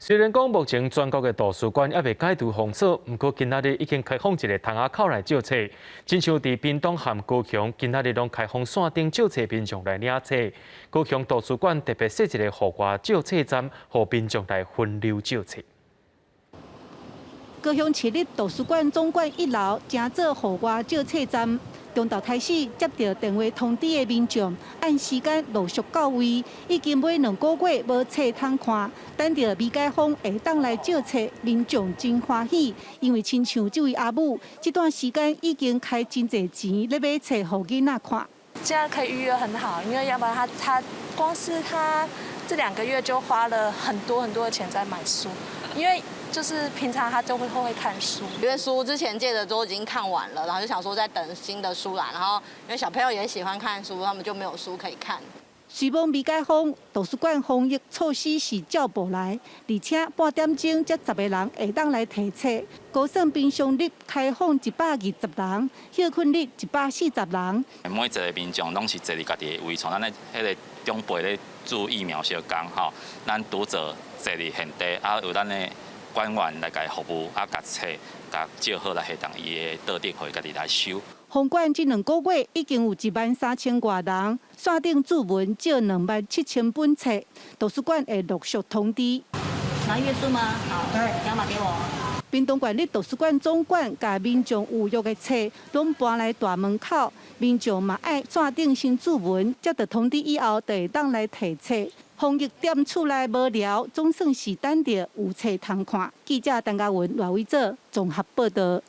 雖然講目前全國的圖書館猶未解除封鎖，毋過今仔日已經開放一个窗仔口來借冊，親像佇屏東和高雄，今仔日攏開放線頂借冊民眾來領冊。高雄圖書館特別設一个戶外借冊站，予民眾來分流借冊。高雄市立圖書館總館一樓，成做戶外借冊站。中晝開始接到電話通知的民眾，按時間陸續到位，已經買2個月無冊通看，等著未解封會當來借冊，民眾真歡喜，因為親像這位阿母，這段時間已經開真濟錢咧買冊予囡仔看。現在可以預約很好，因為要不然他光是他這2個月就花了很多很多的錢在買書，因為就是平常他就會看書，因為書之前借的都已經看完了，然後就想說再等新的書來，然後因為小朋友也喜歡看書，他們就沒有書可以看。雖罔未解封，圖書館防疫措施是照步來，而且半點鐘才10個人會當來提冊。估算平常日開放120人，歇睏日140人。每一个民眾攏是坐佇家己的位，像咱咧彼个長輩咧注疫苗相仝吼，咱讀者坐佇現地，啊有咱的館員來共伊服務，啊共冊共借好來下當伊的桌頂，予伊家己來收。封館這2個月已經有1萬3千外人，線頂注文借2萬7千本冊，圖書館會陸續通知。拿閱書嗎？好，對，條碼給我。屏東縣立圖書館總館共民眾預約的冊攏搬來大門口，民眾嘛愛線頂先注文，接到通知以後，就會當來提冊。防疫踮厝內無聊，總算是等著有冊通看。記者陳嘉文、賴偉哲綜合報道。